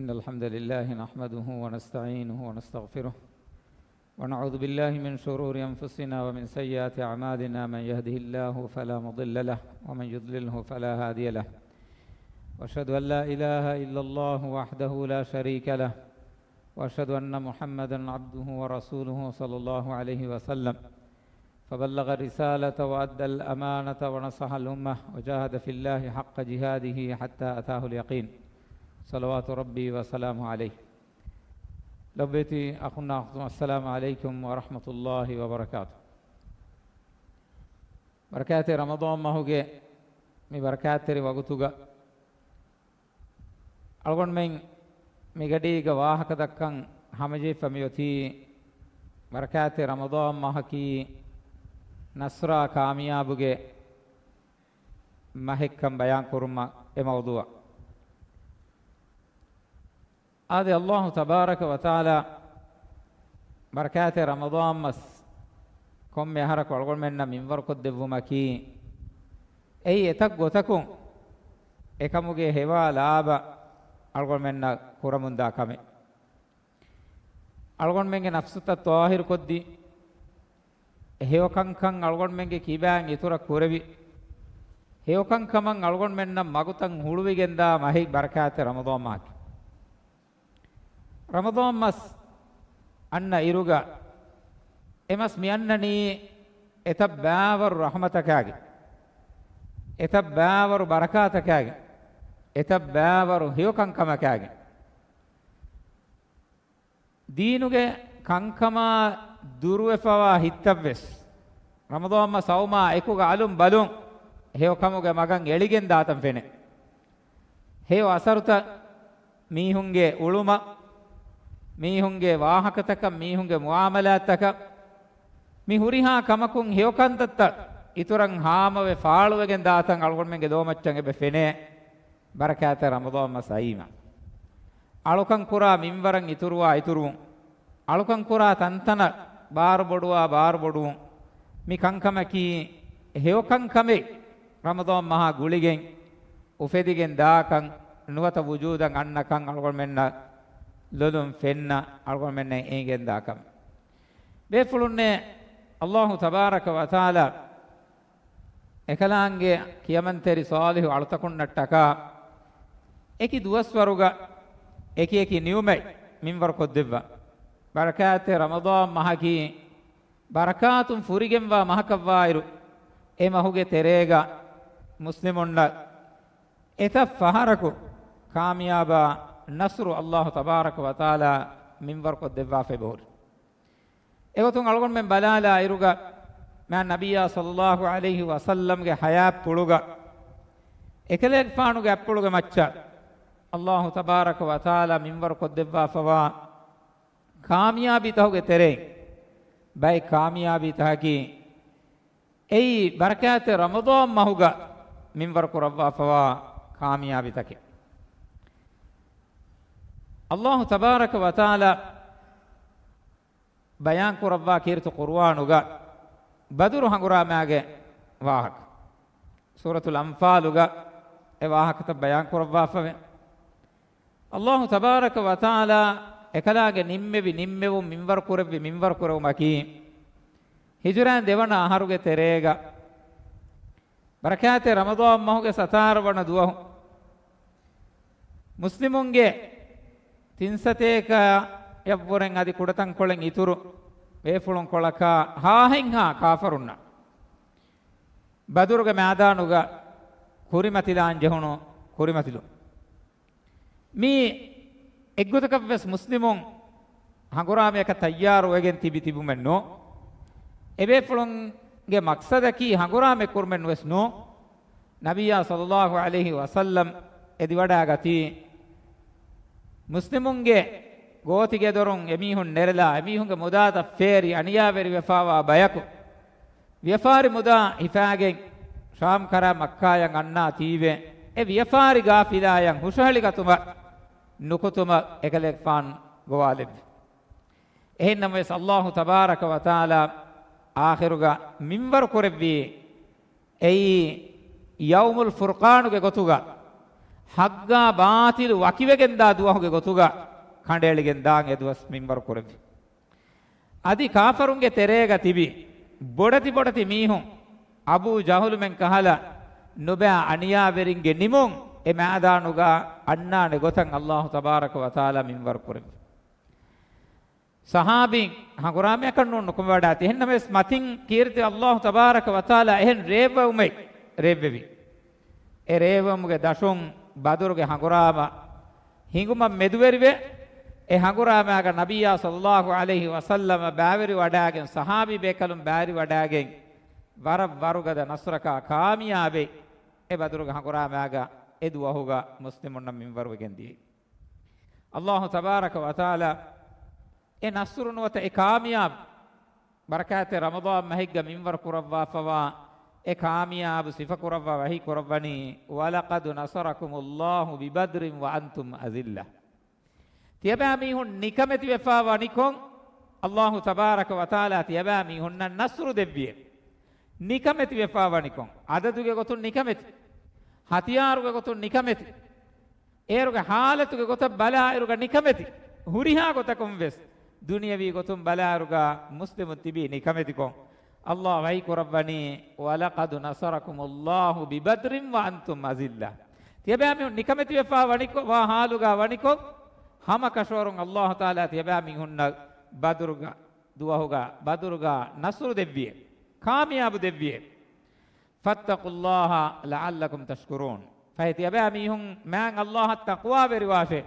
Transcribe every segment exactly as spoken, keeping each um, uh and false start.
إن الحمد لله نحمده ونستعينه ونستغفره، ونعوذ بالله من شرور أنفسنا ومن سيئات أعمالنا، من يهده الله فلا مضل له ومن يضلله فلا هادي له، وأشهد أن لا إله إلا الله وحده لا شريك له، وأشهد أن محمدا عبده ورسوله صلى الله عليه وسلم، فبلغ الرسالة وأدى الأمانة ونصح الأمة وجاهد في الله حق جهاده حتى أتاه اليقين، صلوات ربي وسلامه عليه. ލޮބުވެތި އަޚުންނާ އުޚްތުން، އައްސަލާމު ޢަލައިކުމް ވަރަޙްމަތުﷲި ވަބަރަކާތު. ބަރަކާތެއް ރަމަޟާން މަހުގެ މި ބަރަކާތްތެރި ވަގުތުގަ އަޅުގަނޑުމެން މިގަޑީގަ ވާހަކަ ދައްކަން ހަމަޖެހިފަ މިއޮތީ، ބަރަކާތެއް ރަމަޟާން މަހަކީ ނަޞްރާ ކާމިޔާބުގެ މަހެއްކަން ބަޔާން ކުރުމަށް އެ މައުޟޫޢަށް. އާދެ، ﷲ ތަބާރަކަ ވަތަޢާލާ ބަރަކާތެއް ރަމަޟާން މަސް ކޮންމެ އަހަރަކު އަޅުގަނޑުމެންނަށް މިންވަރުކޮށްދެއްވުމަކީ، އެއީ އެތައް ގޮތަކުން އެކަމުގެ ހެވާ ލާބަ އަޅުގަނޑުމެންނަށް ކުރަމުންދާ ކަމެއް. އަޅުގަނޑުމެންގެ ނަފްސުތައް ޠާހިރުކޮށްދީ، ހެޔޮކަންކަން އަޅުގަނޑުމެންގެ ކިބައިން އިތުރަށް ކުރެވި، ހެޔޮކަންކަމަށް އަޅުގަނޑުމެންނަށް މަގުތައް ހުޅުވިގެންދާ މަހެއް ބަރަކާތެއް ރަމަޟާން މަހަކީ. ރަމަޟާން މަސް އަންނަ އިރުގަ، އެ މަސް މި އަންނަނީ އެތައް ބައިވަރު ރަޙްމަތަކާގެ، އެތައް ބައިވަރު ބަރަކާތަކާގެ، އެތައް ބައިވަރު ހެޔޮކަންކަމަކާގެ. ދީނުގެ ކަންކަމާ ދުރުވެފަވާ ހިތްތައްވެސް، ރަމަޟާން މަސް އައުމާ އެކުގަ އަލުން ބަލުން ހެޔޮކަމުގެ މަގަށް އެޅިގެން ދާތަން ފެނޭ. ހެޔޮ އަސަރުތައް، މީހުންގެ އުޅުމަށް، މީހުންގެ ވާހަކަތަކަށް، މީހުންގެ މުޢާމަލާތްތަކަށް، މި ހުރިހާ ކަމަކުން ހެޔޮކަންތައްތައް އިތުރަށް ހާމަވެ ފާޅުވެގެން ދާތަން އަޅުގަނޑުމެންގެ ލޯމައްޗަށް އެބަ ފެނޭ. ބަރަކާތެއް ރަމަޟާން މަސް އައީމަ، އަޅުކަން ކުރާ މިންވަރަށް އިތުރުވާ އިތުރުވުން، އަޅުކަން ކުރާ ތަންތަނަށް ބާރު ބޮޑުވާ ބާރު ބޮޑުވުން، މި ކަންކަމަކީ ހެޔޮކަންކަމެއް. ރަމަޟާން މަހާ ގުޅިގެން އުފެދިގެން ދާކަން، ނުވަތަ ވުޖޫދަށް އަންނަކަން އަޅުގަނޑުމެންނަށް ލޮލުން ފެންނަ، އަޅުގަނޑުމެންނަށް އެނގިގެން ދާކަން. ބޭފުޅުންނޭ، ﷲ ތަބާރަކަ ވަތަޢާލާ އެކަލާނގެ ކިޔަމަންތެރި ޞާލިޙު އަޅުތަކުންނަށްޓަކާ އެކި ދުވަސްވަރުގަ އެކި އެކި ނިޢުމަތް މިންވަރު ކޮށްދެއްވާ. ބަރަކާތެއް ރަމަޟާން މަހަކީ ބަރަކާތުން ފުރިގެންވާ މަހަކަށްވާއިރު، އެ މަހުގެ ތެރޭގަ މުސްލިމުންނަށް އެތައް ފަހަރަކު ކާމިޔާބާ ނަޞްރު ﷲ ތަބާރަކަ ވަތަޢާލާ މިންވަރު ކޮށްދެއްވާފައި ބޯރި. އެގޮތުން އަޅުގަނޑުމެން ބަލާލާ އިރުގަ، މާ ނަބިއްޔާ ޞައްލައްލާހު ޢަލައިހި ވަސައްލަމްގެ ޙަޔާތްޕުޅުގަ، އެކަލޭގެފާނުގެ އަތްޕުޅުގެ މައްޗަށް ﷲ ތަބާރަކަ ވަތަޢާލާ މިންވަރު ކޮށްދެއްވާފަވާ ކާމިޔާބީތަކުގެ ތެރެއިން ބައެއް ކާމިޔާބީތަކަކީ، އެއީ ބަރަކާތެއް ރަމަޟާން މަހުގަ މިންވަރު ކުރައްވާފަވާ ކާމިޔާބީތަކެއް. ﷲ ތަބާރަކަ ވަތަޢާލާ ބަޔާން ކުރައްވާ ކީރިތި ޤުރުއާނުގަ ބަދުރު ހަނގުރާމާގެ ވާހަކަ، ސޫރަތުލް އަންފާލުގަ އެ ވާހަކަތައް ބަޔާން ކުރައްވާފަވޭ. ﷲ ތަބާރަކަ ވަތަޢާލާ އެކަލާނގެ ނިންމެވި ނިންމެވުން މިންވަރު ކުރެއްވި މިންވަރު ކުރެވުމަކީ، ހިޖުރައިން ދެވަނަ އަހަރުގެ ތެރޭގަ، ބަރަކާތެއް ރަމަޟާން މަހުގެ ސަތާރަ ވަނަ ދުވަހު، މުސްލިމުންގެ ތިން ސަތޭކައަށްވުރެން އަދި ކުޑަތަންކޮޅެއް އިތުރު ބޭފުޅުން ކޮޅަކާ ހާހެއްހާ ކާފަރުންނަށް ބަދުރުގެ މައިދާނުގަ ކުރިމަތިލާން ޖެހުނު ކުރިމަތިލުން. މީ އެއްގޮތަކަށްވެސް މުސްލިމުން ހަނގުރާމަޔަކަށް ތައްޔާރުވެގެން ތިބި ތިބުމެއް ނޫން. އެބޭފުޅުންގެ މަޤްޞަދަކީ ހަނގުރާމަ ކުރުމެއް ނުވެސް ނޫން. ނަބިއްޔާ ޞައްލައްލާހު ޢަލައިހި ވަސައްލަމް އެދިވަޑައިގަތީ، މުސްލިމުންގެ ގޯތިގެދޮރުން އެމީހުން ނެރެލާ، އެމީހުންގެ މުދާތައް ފޭރި އަނިޔާވެރިވެފާވާ ބަޔަކު، ވިޔަފާރި މުދާ ހިފާގެން، ޝާމް ކަރާ މައްކާޔަށް އަންނާތީވެ، އެ ވިޔަފާރި ގާފިލާޔަށް ހުށަހެޅިގަތުމަށް ނުކުތުމަށް އެކަލޭގެފާނު ގޮވާލެއްވި. އެހެންނަމަވެސް، ﷲ ތަބާރަކަ ވަތަޢާލާ އާޚިރުގަ މިންވަރު ކުރެއްވީ، އެއީ ޔައުމުލް ފުރްޤާނުގެ ގޮތުގަ، ޙައްޤާ ބާޠިލު ވަކިވެގެންދާ ދުވަހުގެ ގޮތުގަ ކަނޑައެޅިގެން ދާން އެ ދުވަސް މިންވަރު ކުރެއްވި. އަދި ކާފަރުންގެ ތެރޭގަ ތިބި ބޮޑެތި ބޮޑެތި މީހުން އަބޫ ޖަހުލުމެން ކަހަލަ ނުބައި އަނިޔާވެރިންގެ ނިމުން އެ މައިދާނުގަ އަންނާނެ ގޮތަށް އައްލާހު ތަބާރަކަ ވަތަޢާލާ މިންވަރު ކުރެއްވި. ޞަޙާބީން ހަނގުރާމައަކަށް ނޫން ނުކުމެވަޑާތީ. އެހެންނަމަވެސް މަތިން ކީރިތި އައްލާހު ތަބާރަކަ ވަތަޢާލާ އެހެން ރޭއްވެވުމެއް ރޭއްވެވި. އެ ރޭއްވެވުމުގެ ދަށުން ބަދުރުގެ ހަނގުރާމަ ހިނގުމަށް މެދުވެރިވެ، އެ ހަނގުރާމައިގަ ނަބިއްޔާ ޞައްލައްލާހު ޢަލައިހި ވަސައްލަމަ ބައިވެރިވަޑައިގެން، ޞަޙާބީ ބޭކަލުން ބައިވެރިވަޑައިގެން، ވަރަށް ވަރުގަދަ ނަޞްރަކާ ކާމިޔާބެއް އެ ބަދުރުގެ ހަނގުރާމައިގަ އެ ދުވަހުގަ މުސްލިމުންނަށް މިންވަރުވެގެން ދިޔައީ. އައްލާހު ތަބާރަކަ ވަތަޢާލާ އެ ނަޞްރު ނުވަތަ އެ ކާމިޔާބު ބަރަކާތެއް ރަމަޟާން މަހެއްގަ މިންވަރު ކުރައްވާފަވާ އެ ކާމިޔާބު ސިފަ ކުރައްވާ ވަޙީ ކުރައްވަނީ، وَلَقَدْ نَصَرَكُمُ اللَّهُ بِبَدْرٍ وَأَنْتُمْ أَذِلَّةٌ. ތިޔަބައިމީހުން ނިކަމެތިވެފާ ވަނިކޮށް، އައްލާހު ތަބާރަކަ ވަތަޢާލާ ތިޔަބައިމީހުންނަށް ނަޞްރު ދެއްވިއެވެ. ނިކަމެތިވެފާ ވަނިކޮށް، އަދަދުގެ ގޮތުން ނިކަމެތި، ހަތިޔާރުގެ ގޮތުން ނިކަމެތި، އޭރުގެ ޙާލަތުގެ ގޮތަށް ބަލާއިރުގަ ނިކަމެތި، ހުރިހާ ގޮތަކުން ވެސް ދުނިޔަވީ ގޮތުން ބަލާއިރުގަ މުސްލިމުން ތިބީ ނިކަމެތިކޮށް، އައްލާހު ވަޙީ ކުރައްވަނީ، وَلَقَدْ نَصَرَكُمُ اللَّهُ بِبَدْرٍ وَأَنْتُمْ أَذِلَّةٌ. ތިޔަބައިމީހުން ނިކަމެތިވެފާ ވަނިކޮށް، ވާ ޙާލުގަ ވަނިކޮށް، ހަމަ ކަށަވަރުން އައްލާހު ތަޢާލާ ތިޔަބައިމީހުންނަށް ބަދުރުގަ، ދުވަހުގަ، ބަދުރުގަ ނަޞްރު ދެއްވިއެވެ. ކާމިޔާބު ދެއްވިއެވެ. فَاتَّقُوا اللَّهَ لَعَلَّكُمْ تَشْكُرُونَ. ފަހެ ތިޔަބައިމީހުން މާތް އައްލާހަށް ތަޤްވާވެރިވާށޭ.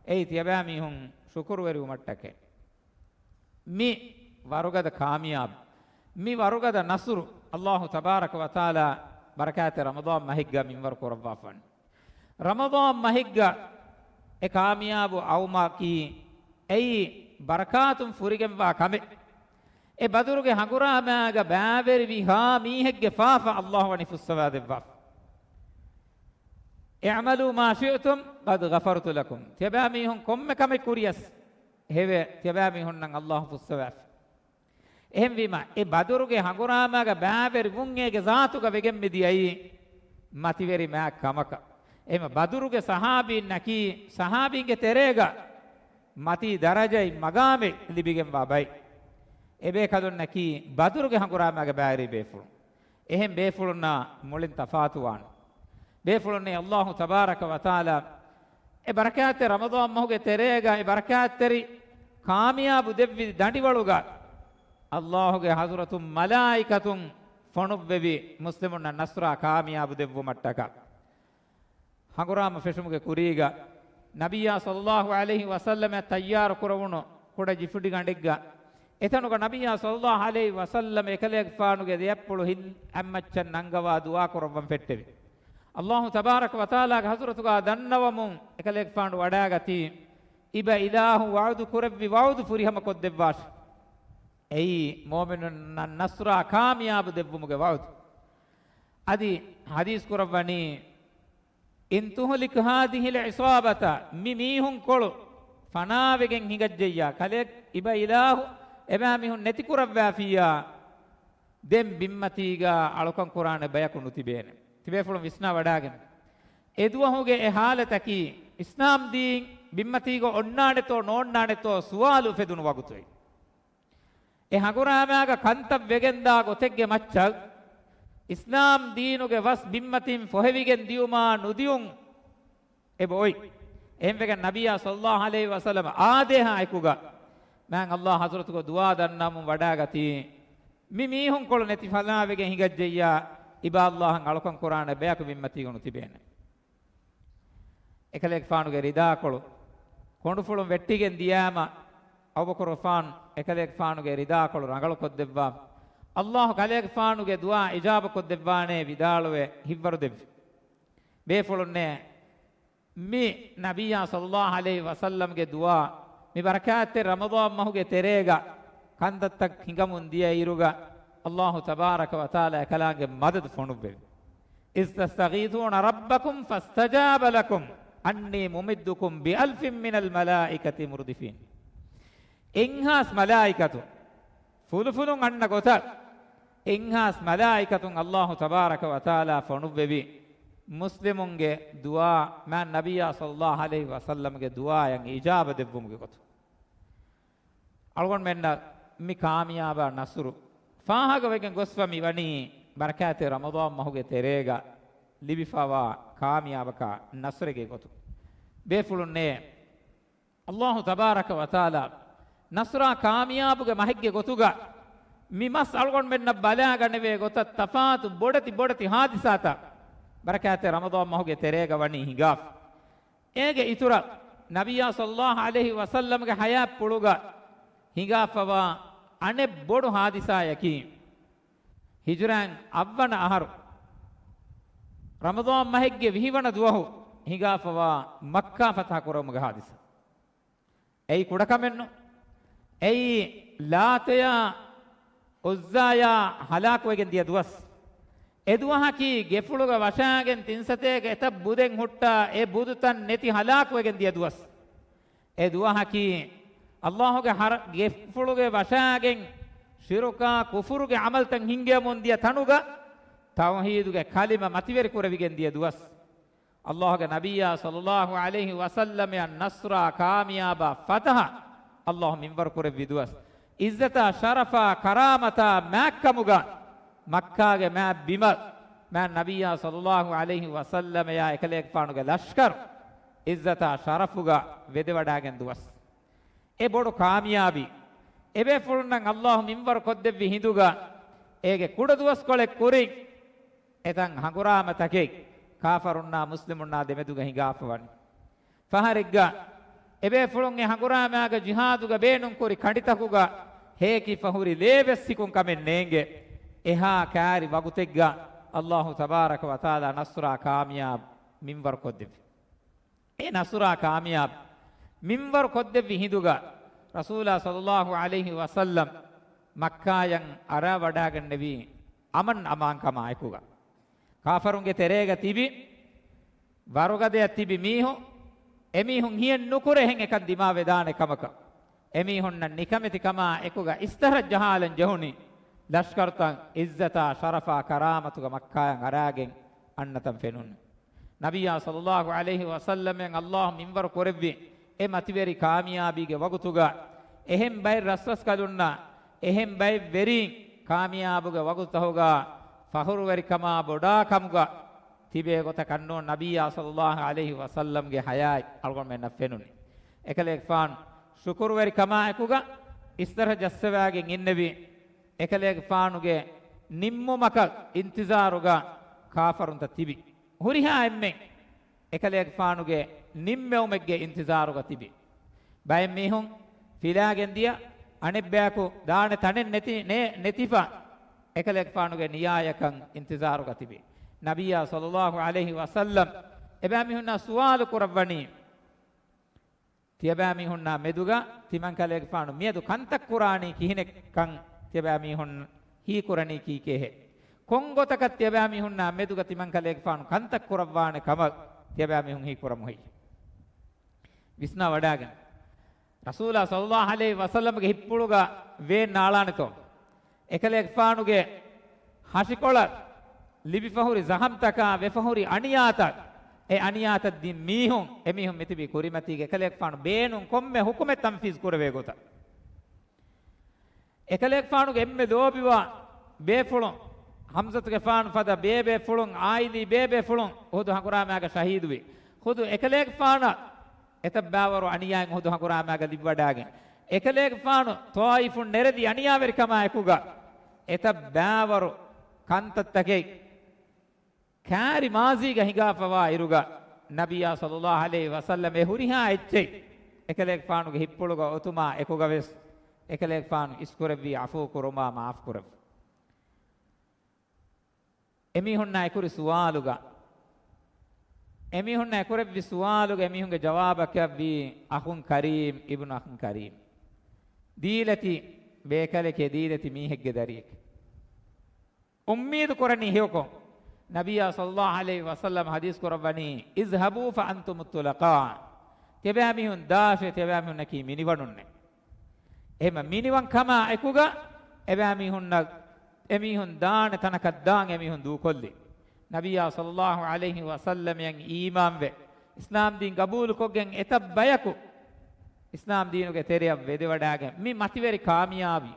އެއީ ތިޔަބައިމީހުން ޝުކުރުވެރިވުމަށްޓަކައި. މި ވަރުގަދަ ކާމިޔާބު، މި ވަރުގަދަ ނަޞްރު އައްލާހު ތަބާރަކަ ވަތަޢާލާ ބަރަކާތެއް ރަމަޟާން މަހެއްގަ މިންވަރު ކުރައްވާފަން. ރަމަޟާން މަހެއްގަ އެ ކާމިޔާބު އައުމަކީ އެއީ ބަރަކާތުން ފުރިގެންވާ ކަމެއް. އެ ބަދުރުގެ ހަނގުރާމައިގަ ބައިވެރިވި ހާ މީހެއްގެ ފާފަ އައްލާހު ވަނީ ފުއްސަވާދެއްވާފަ. اعْمَلُوا مَا شِئْتُمْ قَدْ غَفَرْتُ لَكُمْ. ތިޔަބައިމީހުން ކޮންމެ ކަމެއް ކުރިޔަސް ހެވޭ، ތިޔަބައިމީހުންނަށް އައްލާހު ފުއްސަވާފަ. އެހެންވީމަ، އެ ބަދުރުގެ ހަނގުރާމައިގަ ބައިވެރިވުން އޭގެ ޒާތުގަ ވެގެން މިދިޔައީ މަތިވެރި މާތް ކަމަކަށް. އެހެންވީމަ، ބަދުރުގެ ޞަޙާބީންނަކީ، ޞަޙާބީންގެ ތެރޭގަ މަތީ ދަރަޖައިން މަގާމެއް ލިބިގެންވާ ބައެއް. އެބޭކަލުންނަކީ ބަދުރުގެ ހަނގުރާމައިގަ ބައިވެރި ބޭފުޅުން. އެހެން ބޭފުޅުންނާ މުޅިން ތަފާތުވާނެ. ބޭފުޅުންނޭ އައްލާހު ތަބާރަކަ ވަތަޢާލާ އެ ބަރަކާތްތެރި ރަމަޟާން މަހުގެ ތެރޭގަ އެ ބަރަކާތްތެރި ކާމިޔާބު ދެއްވި ދަނޑިވަޅުގަ އައްލާހުގެ ޙަޟްރަތުން މަލާއިކަތުން ފޮނުއްވެވި މުސްލިމުންނަށް ނަޞްރާ ކާމިޔާބު ދެއްވުމަށްޓަކާ. ހަނގުރާމަ ފެށުމުގެ ކުރީގަ ނަބިއްޔާ ޞައްލައްލާހު ޢަލައިހި ވަސައްލަމަށް ތައްޔާރު ކުރެވުނު ކުޑަ ޖިފުޑިގަނޑެއްގަ އެތަނުގަ ނަބިއްޔާ ޞައްލައްލާހު ޢަލައިހި ވަސައްލަމަ އެކަލޭގެފާނުގެ ދެއަތްޕުޅު ހިތް އަތްމައްޗަށް ނަންގަވާ ދުޢާ ކުރައްވަން ފެއްޓެވި. އައްލާހު ތަބާރަކަ ވަތަޢާލާގެ ޙަޟްރަތުގަ ދަންނަވަމުން އެކަލޭގެފާނު ވަޑައިގަތީ، އިބަ އިލާހު ވަޢުދު ކުރެއްވި ވަޢުދު ފުރިހަމަ ކޮށްދެއްވާށި. އެއީ މުއުމިނުންނަށް ނަޞްރާ ކާމިޔާބު ދެއްވުމުގެ ވަޢުދު. އަދި ޙަދީޘް ކުރައްވަނީ، إِنْ تُهْلِكْ هَٰذِهِ الْعِصَابَةَ، މި މީހުންކޮޅު ފަނާވެގެން ހިނގައްޖެއްޔާ، ކަލޭ އިބަ އިލާހު އެބައިމީހުން ނެތިކުރައްވާފިއްޔާ، ދެން ބިންމަތީގަ އަޅުކަން ކުރާނެ ބަޔަކު ނުތިބޭނެ. ތިބޭފުޅުން ވިސްނާ ވަޑާގެން. އެ ދުވަހުގެ އެ ޙާލަތަކީ، އިސްލާމް ދީން ބިންމަތީގަ އޮންނާނެތޯ ނޯންނާނެތޯ ސުވާލު އުފެދުނު ވަގުތުއެއް. އެ ހަނގުރާމައިގަ ކަންތައް ވެގެންދާ ގޮތެއްގެ މައްޗަށް، އިސްލާމް ދީނުގެ ވަސް ބިންމަތިން ފޮހެވިގެން ދިޔުމާ ނުދިޔުން އެބަ އޮތް. އެހެންވެގެން ނަބިއްޔާ ޞައްލައްލާހު ޢަލައިހި ވަސައްލަމަ އާދޭހާ އެކުގަ މާތް އައްލާހު ޙަޟްރަތުގަ ދުޢާ ދަންނަވަމުން ވަޑައިގަތީ، މި މީހުންކޮޅު ނެތި ފަނާވެގެން ހިނގައްޖެއްޔާ، އިބަ އައްލާހަށް އަޅުކަން ކުރާނެ ބަޔަކު ބިންމަތީގަ ނުތިބޭނެ. އެކަލޭގެފާނުގެ ރިދާކޮޅު، ކޮނޑުފުޅުން ވެއްޓިގެން ދިޔައިމަ، އަބޫބަކުރުގެފާނު އެކަލޭގެފާނުގެ ރިދާކޮޅު ރަނގަޅުކޮށްދެއްވާ، އައްލާހު ކަލޭގެފާނުގެ ދުޢާ އިޖާބަކޮށްދެއްވާނޭ ވިދާޅުވެ ހިތްވަރު ދެއްވި. ބޭފުޅުންނޭ، މި ނަބިއްޔާ ޞައްލައްލާހު ޢަލައިހި ވަސައްލަމްގެ ދުޢާ، މި ބަރަކާތްތެރި ރަމަޟާން މަހުގެ ތެރޭގަ ކަންތައްތައް ހިނގަމުން ދިޔަ އިރުގަ، އައްލާހު ތަބާރަކަ ވަތަޢާލާ އެކަލާނގެ މަދަދު ފޮނުއްވެވި. إِذْ تَسْتَغِيثُونَ رَبَّكُمْ فَاسْتَجَابَ لَكُمْ أَنِّي مُمِدُّكُمْ بِأَلْفٍ مِّنَ الْمَلَائِكَةِ مُرْدِفِينَ. އެއްހާސް މަލާއިކަތު ފުލުފުލުން އަންނަ ގޮތަށް، އެއްހާސް މަލާއިކަތުން އައްލާހު ތަބާރަކަ ވަތަޢާލާ ފޮނުއްވެވި. މުސްލިމުންގެ ދުޢާ މާތް ނަބިއްޔާ ޞައްލައްލާހު ޢަލައިހި ވަސައްލަމްގެ ދުޢާއަށް އިޖާބަ ދެއްވުމުގެ ގޮތުން. އަޅުގަނޑުމެންނަށް މި ކާމިޔާބާ ނަޞްރު ފާހަގަވެގެން ގޮސްފަ މި ވަނީ ބަރަކާތެއް ރަމަޟާން މަހުގެ ތެރޭގަ ލިބިފަވާ ކާމިޔާބަކާ ނަޞްރެއްގެ ގޮތުން. ބޭފުޅުންނޭ، އައްލާހު ތަބާރަކަ ވަތަޢާލާ ނަޞްރާ ކާމިޔާބުގެ މަހެއްގެ ގޮތުގަ މި މަސް އަޅުގަނޑުމެންނަށް ބަލާގަނެވޭ ގޮތަށް ތަފާތު ބޮޑެތި ބޮޑެތި ހާދިސާތައް ބަރަކާތެއް ރަމަޟާން މަހުގެ ތެރޭގަ ވަނީ ހިނގާފަ. އޭގެ އިތުރަށް ނަބިއްޔާ ޞައްލައްލާހު ޢަލައިހި ވަސައްލަމްގެ ޙަޔާތްޕުޅުގަ ހިނގާފަވާ އަނެއް ބޮޑު ހާދިސާއަކީ، ހިޖުރައިން އަށްވަނަ އަހަރު ރަމަޟާން މަހެއްގެ ވިހިވަނަ ދުވަހު ހިނގާފަވާ މައްކާ ފަތަޙަ ކުރެވުމުގެ ހާދިސާ. އެއީ ކުޑަކަމެއްނު. އެއީ ލާތަޔާ ޢުއްޒާޔާ ހަލާކުވެގެން ދިޔަ ދުވަސް. އެ ދުވަހަކީ ގެފުޅުގަ ވަށާގެން ތިންސަތޭކަ އެތައް ބުދެއް ހުއްޓާ އެ ބުދުތައް ނެތި ހަލާކުވެގެން ދިޔަ ދުވަސް. އެ ދުވަހަކީ އައްލާހުގެ ހަރަ-، ގެފުޅުގެ ވަށާގެން ޝިރުކާ ކުފުރުގެ ޢަމަލުތައް ހިންގެމުން ދިޔަ ތަނުގަ ތައުޙީދުގެ ކަލިމަ މަތިވެރި ކުރެވިގެން ދިޔަ ދުވަސް. އައްލާހުގެ ނަބިއްޔާ ޞައްލައްލާހު ޢަލައިހި ވަސައްލަމައަށް ނަޞްރާ ކާމިޔާބާ ފަތަޙަ އައްލާހު މިންވަރު ކުރެއްވި ދުވަސް. އިއްޒަތާ ޝަރަފާ ކަރާމަތާ މާތްކަމުގަ މައްކާގެ މާތް ބިމަށް މާތް ނަބިއްޔާ ޞައްލައްލާހު ޢަލައިހި ވަސައްލަމައާ އެކަލޭގެފާނުގެ ލަޝްކަރު އިއްޒަތާ ޝަރަފުގަ ވެދެވަޑާގެން ދުވަސް. އެ ބޮޑު ކާމިޔާބީ އެބޭފުޅުންނަށް އައްލާހު މިންވަރު ކޮށްދެއްވި ހިނދުގަ އޭގެ ކުޑަ ދުވަސްކޮޅެއް ކުރިން އެތަން ހަނގުރާމަތަކެއް ކާފަރުންނާ މުސްލިމުންނާ ދެމެދުގަ ހިނގާފަވަނީ. ފަހަރެއްގަ އެބޭފުޅުން އެ ހަނގުރާމާގަ ޖިހާދުގަ ބޭނުންކުރި ކަނޑިތަކުގަ ހޭކިފަ ހުރި ލޭވެސް ސިކުން ކަމެއް ނޭނގެ. އެހާ ކާރި ވަގުތެއްގަ އައްލާހު ތަބާރަކަ ވަތަޢާލާ ނަޞްރާ ކާމިޔާބު މިންވަރު ކޮށްދެއްވި. އެ ނަޞްރާ ކާމިޔާބު މިންވަރު ކޮށްދެއްވި ހިނދުގަ ރަސޫލާ ޞައްލައްލާހު ޢަލައިހި ވަސައްލަމް މައްކާޔަށް އަރާވަޑާގެންނެވީ އަމަން އަމާންކަމާ އެކުގަ. ކާފަރުންގެ ތެރޭގަ ތިބި ވަރުގަދަޔަށް ތިބި މީހުން، އެމީހުން ހިޔެއް ނުކުރެ އެހެން އެކަން ދިމާވެދާނެ ކަމަކަށް، އެމީހުންނަށް ނިކަމެތިކަމާ އެކުގަ އިސްތަށަށް ޖަހާލަން ޖެހުނީ، ލަޝްކަރުތައް އިއްޒަތާ ޝަރަފާ ކަރާމަތުގަ މައްކާޔަށް އަރާގެން އަންނަތަން ފެނުން. ނަބިއްޔާ ޞައްލައްލާހު ޢަލައިހި ވަސައްލަމައަށް އައްލާހު މިންވަރު ކުރެއްވި އެ މަތިވެރި ކާމިޔާބީގެ ވަގުތުގަ، އެހެން ބައެއް ރަސްރަސްކަލުންނާ، އެހެން ބައެއް ވެރީން ކާމިޔާބުގެ ވަގުތުތަހުގަ ފަޚުރުވެރިކަމާ ބޮޑާ ކަމުގަ ތިބޭ ގޮތަކަށްނޫން ނަބިއްޔާ ޞައްލައްލާހު ޢަލައިހި ވަސައްލަމްގެ ޙަޔާތް އަޅުގަނޑުމެންނަށް ފެނުނީ. އެކަލޭގެފާނު ޝުކުރުވެރިކަމާއެކުގަ އިސްތަށަށް ޖައްސަވާގެން އިންނެވި. އެކަލޭގެފާނުގެ ނިންމުމަކަށް އިންތިޒާރުގަ ކާފަރުންތައް ތިބި. ހުރިހާ އެންމެން އެކަލޭގެފާނުގެ ނިންމެވުމެއްގެ އިންތިޒާރުގަ ތިބި. ބައެއް މީހުން ފިލާގެން ދިޔަ، އަނެއްބަޔަކު ދާނެ ތަނެއް ނެތި، ނޭ، ނެތިފަ އެކަލޭގެފާނުގެ ނިޔާޔަކަށް އިންތިޒާރުގަ ތިބި. ނަބިއްޔާ ޞައްލައްލާހު ޢަލައިހި ވަސައްލަމް އެބައިމީހުންނާ ސުވާލު ކުރައްވަނީ، ތިޔަބައިމީހުންނާ މެދުގަ ތިމަންކަލޭގެފާނު މިއަދު ކަންތައް ކުރާނީ ކިހިނެއްކަން ތިޔަބައިމީހުން ހީކުރަނީ ކީކޭހޭ؟ ކޮން ގޮތަކަށް ތިޔަބައިމީހުންނާ މެދުގަ ތިމަންކަލޭގެފާނު ކަންތައް ކުރައްވާނެ ކަމަށް ތިޔަބައިމީހުން ހީކުރަމުހި. ވިސްނާ ވަޑާގެން. ރަސޫލާ ޞައްލައްލާހު ޢަލައިހި ވަސައްލަމްގެ ހިތްޕުޅުގަ ވޭން ނާޅާނެތޯ؟ އެކަލޭގެފާނުގެ ހަށިކޮޅަށް ލިބިފަހުރި ޒަހަމްތަކާ ވެފަހުރި އަނިޔާތައް، އެ އަނިޔާތައް ދިން މީހުން، އެމީހުން މިތިބީ ކުރިމަތީގަ އެކަލޭގެފާނު ބޭނުން ކޮންމެ ޙުކުމެއް ތަންފީޒް ކުރެވޭ ގޮތަށް. އެކަލޭގެފާނުގެ އެންމެ ލޯބިވާ ބޭފުޅުން، ޙަމްޒަތުގެފާނު ފަދަ ބޭބޭފުޅުން، އާއިލީ ބޭބޭފުޅުން އުހުދު ހަނގުރާމާގަ ޝަހީދުވި. ޚުދު އެކަލޭގެފާނަށް އެތައް ބައިވަރު އަނިޔާއެއް އުހުދު ހަނގުރާމާގަ ލިބިވަޑާގެން، އެކަލޭގެފާނު ޠާއިފުން ނެރެދި އަނިޔާވެރިކަމާ އެކުގަ އެތައް ބައިވަރު ކަންތައްތަކެއް ކާރި މާޒީގަ ހިނގާފަވާ އިރުގަ، ނަބިއްޔާ ޞައްލައްލާހު ޢަލައިހި ވަސައްލަމް އެ ހުރިހާ އެއްޗެއް އެކަލޭގެފާނުގެ ހިތްޕުޅުގަ އޮތުމާ އެކުގަވެސް، އެކަލޭގެފާނު އިސްކުރެއްވީ ޢަފޫ ކުރުމާ މާފު ކުރެއްވުން. އެމީހުންނާ އެކުރި ސުވާލުގަ، އެމީހުންނާ އެކުރެއްވި ސުވާލުގަ އެމީހުންގެ ޖަވާބަކަށްވީ، އަޚުން ކަރީމް، އިބްނު އަޚުން ކަރީމް. ދީލަތި ބޭކަލެކޭ، ދީލަތި މީހެއްގެ ދަރިއެކޭ. އުއްމީދު ކުރަނީ ހެޔޮކޮށް. ނަބިއްޔާ ޞައްލައްލާހު ޢަލައިހި ވަސައްލަމް ޙަދީޘް ކުރައްވަނީ، "اذهبوا فأنتم الطلقاء." ތިޔަބައިމީހުން ދާށޭ، ތިޔަބައިމީހުންނަކީ މިނިވަނުންނޭ. އެހެންމަ މިނިވަން ކަމާ އެކުގަ އެބައިމީހުންނަށް އެމީހުން ދާނެ ތަނަކަށް ދާން އެމީހުން ދޫކޮށްލި. ނަބިއްޔާ ޞައްލައްލާހު ޢަލައިހި ވަސައްލަމައަށް އީމާންވެ، އިސްލާމް ދީން ގަބޫލުކޮށްގެން އެތައް ބަޔަކު އިސްލާމް ދީނުގެ ތެރެއަށް ވެދެވަޑާގެން މި މަތިވެރި ކާމިޔާބީ،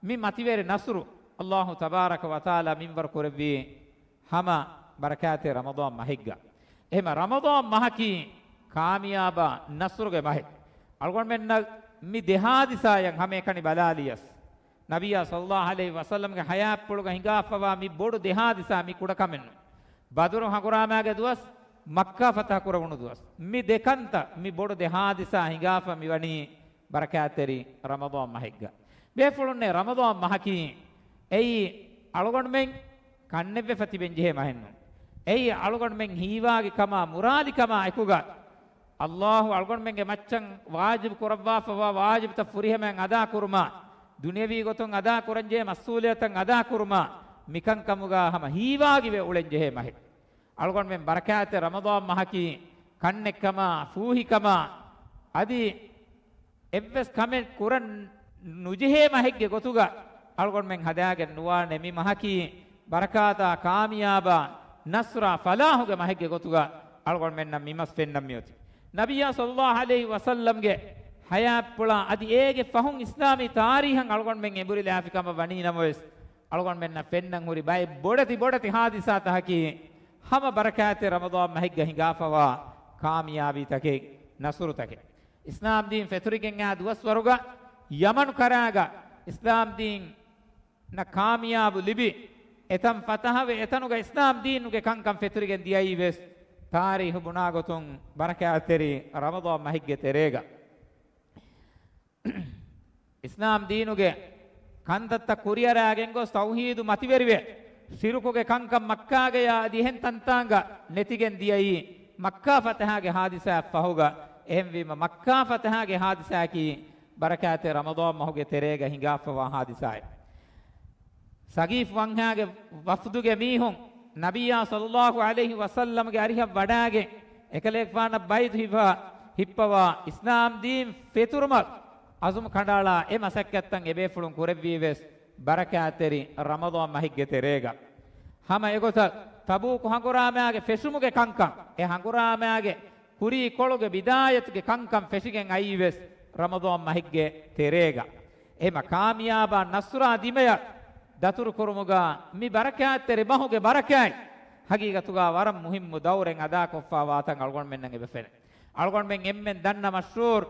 މި މަތިވެރި ނަޞްރު އައްލާހު ތަބާރަކަ ވަތަޢާލާ މިންވަރު ކުރެއްވީ ހަމަ ބަރަކާތެއް ރަމަޟާން މަހެއްގަ. އެހެމަ ރަމަޟާން މަހަކީ ކާމިޔާބާ ނަޞްރުގެ މަހެއް. އަޅުގަނޑުމެންނަށް މި ދެ ޙާދިސާއަށް ހަމައެކަނި ބަލާލިޔަސް، ނަބިއްޔާ ޞައްލައްލާހު ޢަލައިހި ވަސައްލަމްގެ ޙަޔާތްޕުޅުގަ ހިނގާފަވާ މި ބޮޑު ދެ ޙާދިސާ މި ކުޑަކަމެއްނު. ބަދުރު ހަނގުރާމާގެ ދުވަސް، މައްކާ ފަތަޙަ ކުރެވުނު ދުވަސް. މި ދެ ކަންތައް، މި ބޮޑު ދެ ޙާދިސާ ހިނގާފަ މިވަނީ ބަރަކާތްތެރި ރަމަޟާން މަހެއްގަ. ބޭފުޅުންނޭ ރަމަޟާން މަހަކީ އެއީ އަޅުގަނޑުމެން ކަންނެއްވެފަ ތިބެން ޖެހޭ މަހެއްނު. އެއީ އަޅުގަނޑުމެން ހީވާގި ކަމާ މުރާދި ކަމާ އެކުގަ އައްލާހު އަޅުގަނޑުމެންގެ މައްޗަށް ވާޖިބު ކުރައްވާފަވާ ވާޖިބުތައް ފުރިހަމައިން އަދާކުރުމާ، ދުނިޔަވީ ގޮތުން އަދާކުރަންޖެހޭ މަސްއޫލިއްޔަތުތައް އަދާކުރުމާ، މިކަންކަމުގަ ހަމަ ހީވާގިވެ އުޅެންޖެހޭ މަހެއް. އަޅުގަނޑުމެން ބަރަކާތްތެރި ރަމަޟާން މަހަކީ ކަންނެއްކަމާ، ފޫހިކަމާ، އަދި އެއްވެސް ކަމެއް ކުރަން ނުޖެހޭ މަހެއްގެ ގޮތުގަ އަޅުގަނޑުމެން ހަދާގެން ނުވާނެ. މި މަހަކީ ބަރަކާތާ، ކާމިޔާބާ، ނަޞްރާ، ފަލާޙުގެ މަހެއްގެ ގޮތުގަ އަޅުގަނޑުމެންނަށް މި މަސް ފެންނަން މިއޮތީ. ނަބިއްޔާ ޞައްލައްލާހު ޢަލައިހި ވަސައްލަމްގެ ޙަޔާތްޕުޅާ އަދި އޭގެ ފަހުން އިސްލާމީ ތާރީޚަށް އަޅުގަނޑުމެން އެނބުރިލާފި ކަމަށް ވަނީ ނަމަވެސް، އަޅުގަނޑުމެންނަށް ފެންނަން ހުރި ބައެއް ބޮޑެތި ބޮޑެތި ޙާދިސާތަކަކީ ހަމަ ބަރަކާތެއް ރަމަޟާން މަހެއްގަ ހިނގާފަވާ ކާމިޔާބީތަކެއް، ނަޞްރުތަކެއް. އިސްލާމް ދީން ފެތުރިގެން އާ ދުވަސްވަރުގަ ޔަމަނު ކަރާގަ އިސްލާމް ދީނަށް ކާމިޔާބު ލިބި، އެތަން ފަތަހަވެ، އެތަނުގަ އިސްލާމް ދީނުގެ ކަންކަން ފެތުރިގެން ދިޔައީ ވެސް ތާރީޚު ބުނާ ގޮތުން ބަރަކާތްތެރި ރަމަޟާން މަހެއްގެ ތެރޭގަ. އިސްލާމް ދީނުގެ ކަންތައްތައް ކުރިއަރާގެން ގޮސް ތައުޙީދު މަތިވެރިވެ، ޝިރުކުގެ ކަންކަން މައްކާގަޔާ އަދި އެހެން ތަންތާނގަ ނެތިގެން ދިޔައީ މައްކާ ފަތަހާގެ ޙާދިސާއަށް ފަހުގަ. އެހެންވީމަ، މައްކާ ފަތަހާގެ ޙާދިސާއަކީ ބަރަކާތެއް ރަމަޟާން މަހުގެ ތެރޭގަ ހިނގާފަވާ ޙާދިސާއެއް. ސަގީފު ވަންހާގެ ވަފްދުގެ މީހުން ނަބިއްޔާ ޞައްލައްލާހު ޢަލައިހި ވަސައްލަމްގެ އަރިހަށް ވަޑާގެން، އެކަލޭގެފާނަށް ބައިތު ހިފާ، ހިއްޕަވާ، އިސްލާމް ދީން ފެތުރުމަށް އަޒުމް ކަނޑައަޅާ އެ މަސައްކަތްތައް އެބޭފުޅުން ކުރެއްވީ ވެސް ބަރަކާތްތެރި ރަމަޟާން މަހެއްގެ ތެރޭގަ. ހަމަ އެގޮތަށް ތަބޫކު ހަނގުރާމާގެ ފެށުމުގެ ކަންކަން، އެ ހަނގުރާމާގެ ކުރީކޮޅުގެ ބިދާޔަތުގެ ކަންކަން ފެށިގެން އައީ ވެސް ރަމަޟާން މަހެއްގެ ތެރޭގަ. އެހެމަ ކާމިޔާބާ ނަޞްރާ ދިމަޔަށް ދަތުރުކުރުމުގަ މި ބަރަކާތްތެރި މަހުގެ ބަރަކާތް ހަގީގަތުގަ ވަރަށް މުހިއްމު ދައުރެއް އަދާކޮށްފާ ވާތަން އަޅުގަނޑުމެންނަށް އެބަ ފެނޭ. އަޅުގަނޑުމެން އެންމެން ދަންނަ މަޝްހޫރު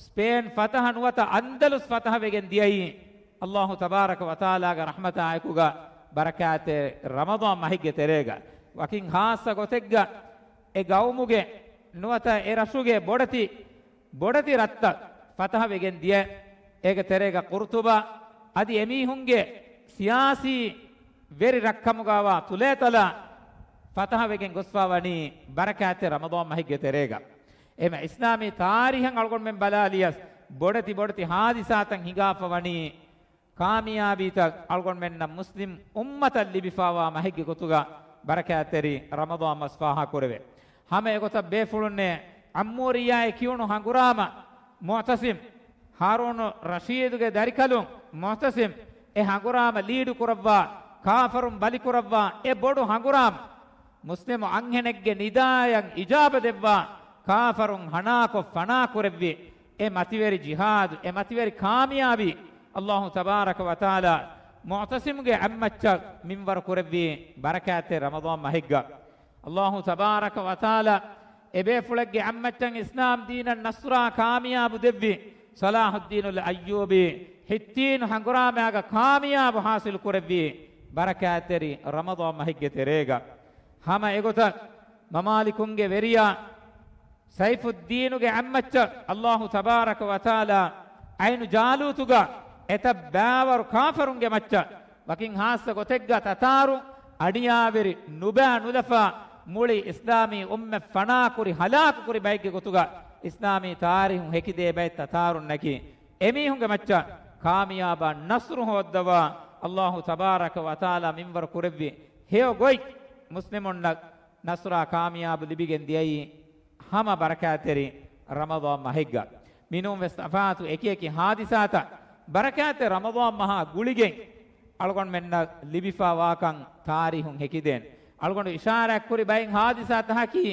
ސްޕޭން ފަތަހަ ނުވަތަ އަންދަލުސް ފަތަހަ ވެގެން ދިޔައީ އައްލާހު ތަބާރަކަ ވަތަޢާލާގެ ރަޙްމަތާ އެކުގަ ބަރަކާތެއް ރަމަޟާން މަހެއްގެ ތެރޭގަ. ވަކިން ޚާއްޞަ ގޮތެއްގަ އެ ގައުމުގެ ނުވަތަ އެ ރަށުގެ ބޮޑެތި، ބޮޑެތި ރަށްތައް ފަތަހަ ވެގެން ދިޔަ. އޭގެ ތެރޭގަ ޤުރުޠުބާ އަދި އެމީހުންގެ ސިޔާސީ ވެރި ރަށްކަމުގަވާ ތުލޭތަލާ ފަތަހަ ވެގެން ގޮސްފާ ވަނީ ބަރަކާތެއް ރަމަޟާން މަހެއްގެ ތެރޭގަ. އެހެމަ އިސްލާމީ ތާރީޚަށް އަޅުގަނޑުމެން ބަލާލިޔަސް، ބޮޑެތި ބޮޑެތި ޙާދިސާތައް ހިނގާފަ ވަނީ، ކާމިޔާބީތައް އަޅުގަނޑުމެންނަށް މުސްލިމް އުއްމަތަށް ލިބިފާވާ މަހެއްގެ ގޮތުގަ ބަރަކާތްތެރި ރަމަޟާން މަސް ފާހަގަކުރެވޭ. ހަމަ އެގޮތަށް ބޭފުޅުންނޭ، ޢައްމޫރިއްޔާއޭ ކިޔުނު ހަނގުރާމަ މުޢުތަސިމް، ހާރޫނު ރަޝީދުގެ ދަރިކަލުން މުޢުތަސިމް، އެ ހަނގުރާމަ ލީޑު ކުރައްވާ، ކާފަރުން ބަލިކުރައްވާ އެ ބޮޑު ހަނގުރާމަ، މުސްލިމު އަންހެނެއްގެ ނިދާޔަށް އިޖާބަ ދެއްވާ، ކާފަރުން ހަނާކޮށް ފަނާކުރެއްވި އެ މަތިވެރި ޖިހާދު، އެ މަތިވެރި ކާމިޔާބީ، އައްލާހު ތަބާރަކަ ވަތަޢާލާ މުޢުތަސިމްގެ އަތްމައްޗަށް މިންވަރު ކުރެއްވީ ބަރަކާތެއް ރަމަޟާން މަހެއްގަ. އައްލާހު ތަބާރަކަ ވަތަޢާލާ އެބޭފުޅެއްގެ އަތްމައްޗަށް އިސްލާމް ދީނަށް ނަޞްރާ ކާމިޔާބު ދެއްވި ޞަލާޙުއްދީނުލް އައްޔޫބީ ހިއްތީނު ހަނގުރާމައިގަ ކާމިޔާބު ޙާޞިލު ކުރެއްވީ ބަރަކާތްތެރި ރަމަޟާން މަހެއްގެ ތެރޭގަ. ހަމަ އެގޮތަށް މަމާލިކުންގެ ވެރިޔާ ސައިފުއްދީނުގެ އަތްމައްޗަށް އައްލާހު ތަބާރަކަ ވަތަޢާލާ ޢައިނު ޖާލޫތުގަ އެތައް ބައިވަރު ކާފަރުންގެ މައްޗަށް ވަކިން ޚާއްޞަ ގޮތެއްގަ ތަތާރު އަނިޔާވެރި ނުބައި ނުލަފާ މުޅި އިސްލާމީ އުއްމަތް ފަނާކުރި ހަލާކުކުރި ބައެއްގެ ގޮތުގަ އިސްލާމީ ތާރީޚުން ހެކިދޭ ބައެއް ތަތާރުންނަކީ އެމީހުންގެ މައްޗަށް ކާމިޔާބާ ނަޞްރު ހޯއްދަވާ އައްލާހު ތަބާރަކަ ވަތަޢާލާ މިންވަރު ކުރެއްވި ހެޔޮ ގޮތް މުސްލިމުންނަށް ނަޞްރާ ކާމިޔާބު ލިބިގެން ދިޔައީ ހަމަ ބަރަކާތްތެރި ރަމަޟާން މަހެއްގަ. މިނޫން ވެސް ތަފާތު އެކި އެކި ހާދިސާތައް ބަރަކާތްތެރި ރަމަޟާން މަހާ ގުޅިގެން އަޅުގަނޑުމެންނަށް ލިބިފާ ވާކަން ތާރީހުން ހެކިދޭން. އަޅުގަނޑު އިޝާރާތްކުރި ބައެއް ހާދިސާތަކަކީ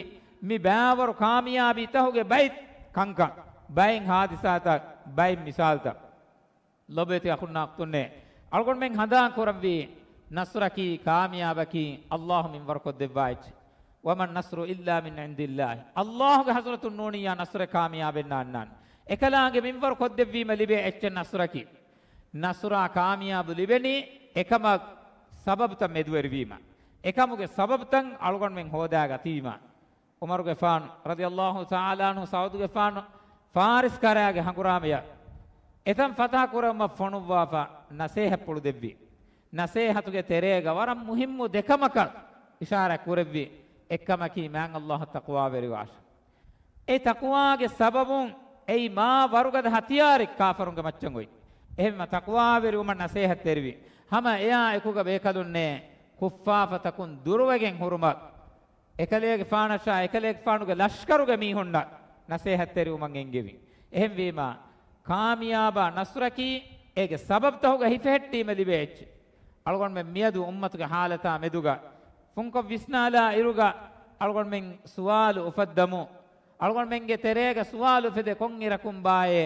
މި ބައިވަރު ކާމިޔާބީތަކުގެ ބައެއް ކަންކަން، ބައެއް ހާދިސާތައް، ބައެއް މިސާލުތައް. ލޮބުވެތި އަޚުންނާ އުޚްތުންނޭ، އަޅުގަނޑުމެން ހަނދާން ކުރަންވީ ނަޞްރަކީ ކާމިޔާބަކީ ﷲ މިންވަރު ކޮށްދެއްވާ އެއްޗެއް. وما النصر إلا من عند الله. ﷲގެ ޙަޟްރަތުން ނޫނިއްޔާ ނަޞްރެއް ކާމިޔާބެއް ނާންނާނެ. އެކަލާނގެ މިންވަރު ކޮށްދެއްވީމަ ލިބޭ އެއްޗެއް ނަޞްރަކީ. ނަޞްރާ ކާމިޔާބު ލިބެނީ އެކަމަށް ސަބަބުތައް މެދުވެރިވީމަ. އެކަމުގެ ސަބަބުތައް އަޅުގަނޑުމެން ހޯދާގަތީމަ. ޢުމަރުގެފާނު ރަޟިޔަﷲ ތަޢާލާ ޢަންހު، ސަޢުދުގެފާނު ފާރިސް ކަރައިގެ ހަނގުރާމަޔަށް އެތަން ފަތަޙަ ކުރެވުމަށް ފޮނުއްވާފަ ނަޞޭޙަތްޕުޅު ދެއްވި. ނަޞޭޙަތުގެ ތެރޭގަ ވަރަށް މުހިއްމު ދެކަމަކަށް އިޝާރާތް ކުރެއްވި. އެއްކަމަކީ މާތް ﷲ އަށް ތަޤްވާވެރިވާށޭ. އެ ތަޤްވާގެ ސަބަބުން އެއީ މާ ވަރުގަދަ ހަތިޔާރެއް ކާފަރުންގެ މައްޗަށް އޮތް. އެހެންވީމަ ތަޤްވާވެރިވުމަށް ނަޞޭޙަތް ދެއްވި. ހަމަ އެއާ އެކުގަ ބޭކަލުންނޭ ކުއްފާފަތަކުން ދުރުވެގެން ހުރުމަށް އެކަލޭގެފާނަށާ އެކަލޭގެފާނުގެ ލަޝްކަރުގެ މީހުންނަށް ނަޞޭޙަތްތެރިވުމަށް އެންގެވި. އެހެންވީމަ، ކާމިޔާބާ ނަޞްރަކީ އޭގެ ސަބަބުތަކުގަ ހިފެހެއްޓީމަ ލިބޭ އެއްޗެއް. އަޅުގަނޑުމެން މިއަދު އުއްމަތުގެ ޙާލަތާ މެދުގަ ފުންކޮށް ވިސްނާލާ އިރުގަ، އަޅުގަނޑުމެން ސުވާލު އުފައްދަމު، އަޅުގަނޑުމެންގެ ތެރޭގަ ސުވާލު އުފެދޭ، ކޮންއިރަކުންބާއޭ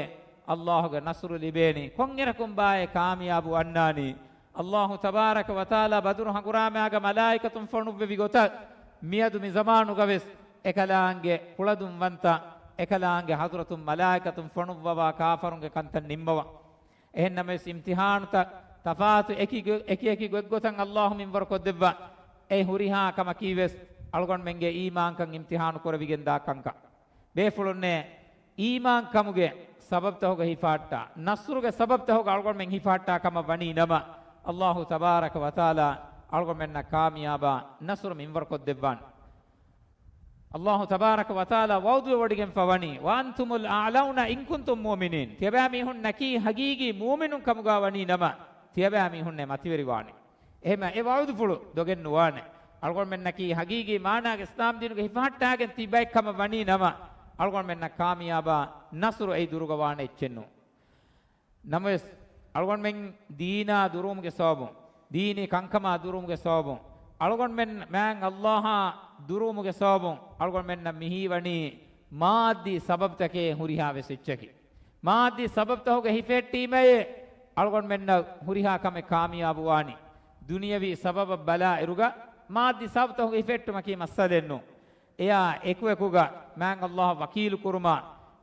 ﷲގެ ނަޞްރު ލިބޭނީ؟ ކޮންއިރަކުންބާއޭ ކާމިޔާބު އަންނާނީ؟ ﷲ ތަބާރަކަ ވަތަޢާލާ ބަދުރު ހަނގުރާމައިގަ މަލާއިކަތުން ފޮނުއްވެވި ގޮތަށް، މިއަދު މި ޒަމާނުގަވެސް އެކަލާނގެ ކުޅަދުންވަންތަ، އެކަލާނގެ ޙަޟްރަތުން މަލާއިކަތުން ފޮނުއްވަވާ ކާފަރުންގެ ކަންތައް ނިންމަވަން. އެހެންނަމަވެސް، އިމްތިޙާނުތައް ތަފާތު އެކި ގޮ-، އެކި އެކި ގޮތްގޮތަށް ﷲ މިންވަރު ކޮށްދެއްވާ. އެ ހުރިހާ ކަމަކީވެސް އަޅުގަނޑުމެންގެ އީމާންކަން އިމްތިޙާނު ކުރެވިގެންދާ ކަންކަން. ބޭފުޅުންނޭ، އީމާންކަމުގެ ސަބަބުތަކުގަ ހިފަހައްޓާ، ނަޞްރުގެ ސަބަބުތަކުގަ އަޅުގަނޑުމެން ހިފަހައްޓާ ކަމަށް ވަނީ ނަމަ، ﷲ ތަބާރަކަ ވަތަޢާލާ އަޅުގަނޑުމެންނަށް ކާމިޔާބާ ނަޞްރު މިންވަރު ކޮށްދެއްވާނެ. ﷲ ތަބާރަކަ ވަތަޢާލާ ވަޢުދުވެވޮޑިގެންފަ ވަނީ، "وأنتم الأعلون إن كنتم مؤمنين." ތިޔަބައިމީހުންނަކީ ޙަޤީޤީ މުއުމިނުން ކަމުގަ ވަނީ ނަމަ، ތިޔަބައިމީހުންނޭ މަތިވެރިވާނެ. އެހެންވީމަ އެ ވަޢުދުފުޅު ދޮގެއް ނުވާނެ. އަޅުގަނޑުމެންނަކީ ޙަޤީޤީ މާނާގަ އިސްލާމްދީނުގަ ހިފަހައްޓާގެން ތިބި ބައެއް ކަމަށް ވަނީ ނަމަ، އަޅުގަނޑުމެންނަށް ކާމިޔާބާ ނަޞްރު އެއީ ދުރުގަ ވާނެ އެއްޗެއް ނޫން. ނަމަވެސް، އަޅުގަނޑުމެން ދީނާ ދުރުވުމުގެ ސަބަބުން، ދީނީ ކަންކަމާ ދުރުވުމުގެ ސަބަބުން، އަޅުގަނޑުމެން މާތް ﷲ އާ ދުރުވުމުގެ ސަބަބުން، އަޅުގަނޑުމެންނަށް މިހީވަނީ މާއްދީ ސަބަބުތަކޭ ހުރިހާ ވެސް އެއްޗަކީ. މާއްދީ ސަބަބުތަކުގަ ހިފެހެއްޓީމައޭ އަޅުގަނޑުމެންނަށް ހުރިހާ ކަމެއް ކާމިޔާބު ވާނީ. ދުނިޔަވީ ސަބަބަށް ބަލާ އިރުގަ މާއްދީ ސަބަބުތަކުގަ ހިފެހެއްޓުމަކީ މައްސަލައެއް ނޫން. އެއާ އެކުއެކުގަ މާތް ﷲ އަށް ވަކީލު ކުރުމާ،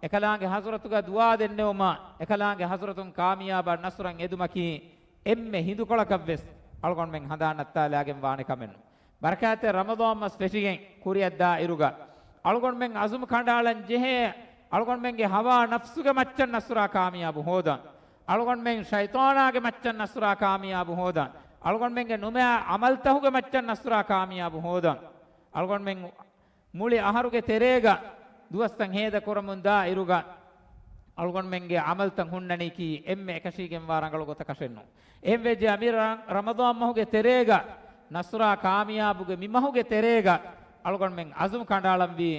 އެކަލާނގެ ޙަޟްރަތުގަ ދުޢާ ދެންނެވުމާ، އެކަލާނގެ ޙަޟްރަތުން ކާމިޔާބާ ނަޞްރަށް އެދުމަކީ އެންމެ ހިނދުކޮޅަކަށްވެސް އަޅުގަނޑުމެން ހަނދާން ނައްތާލާގެން ވާނެ ކަމެއް ނޫން. ބަރަކާތްތެރި ރަމަޟާން މަސް ފެށިގެން ކުރިއަށްދާ އިރުގަ، އަޅުގަނޑުމެން ޢަޒުމް ކަނޑައަޅަން ޖެހޭ، އަޅުގަނޑުމެންގެ ހަވާ ނަފްސުގެ މައްޗަށް ނަޞްރާ ކާމިޔާބު ހޯދަން، އަޅުގަނޑުމެން ޝައިޠާނާގެ މައްޗަށް ނަޞްރާ ކާމިޔާބު ހޯދަން، އަޅުގަނޑުމެންގެ ނުބައި ޢަމަލުތަކުގެ މައްޗަށް ނަޞްރާ ކާމިޔާބު ހޯދަން. އަޅުގަނޑުމެން މުޅި އަހަރުގެ ތެރޭގަ ދުވަސްތައް ހޭދަ ކުރަމުން ދާ އިރުގަ، އަޅުގަނޑުމެންގެ ޢަމަލުތައް ހުންނަނީކީ އެންމެ އެކަށީގެންވާ ރަނގަޅު ގޮތަކަށެއް ނޫން. އެހެންވެއްޖެ، އަމިއްލަ ރަ-، ރަމަޟާން މަހުގެ ތެރޭގަ ނަޞްރާ ކާމިޔާބުގެ މި މަހުގެ ތެރޭގަ އަޅުގަނޑުމެން ޢަޒުމް ކަނޑައަޅަންވީ،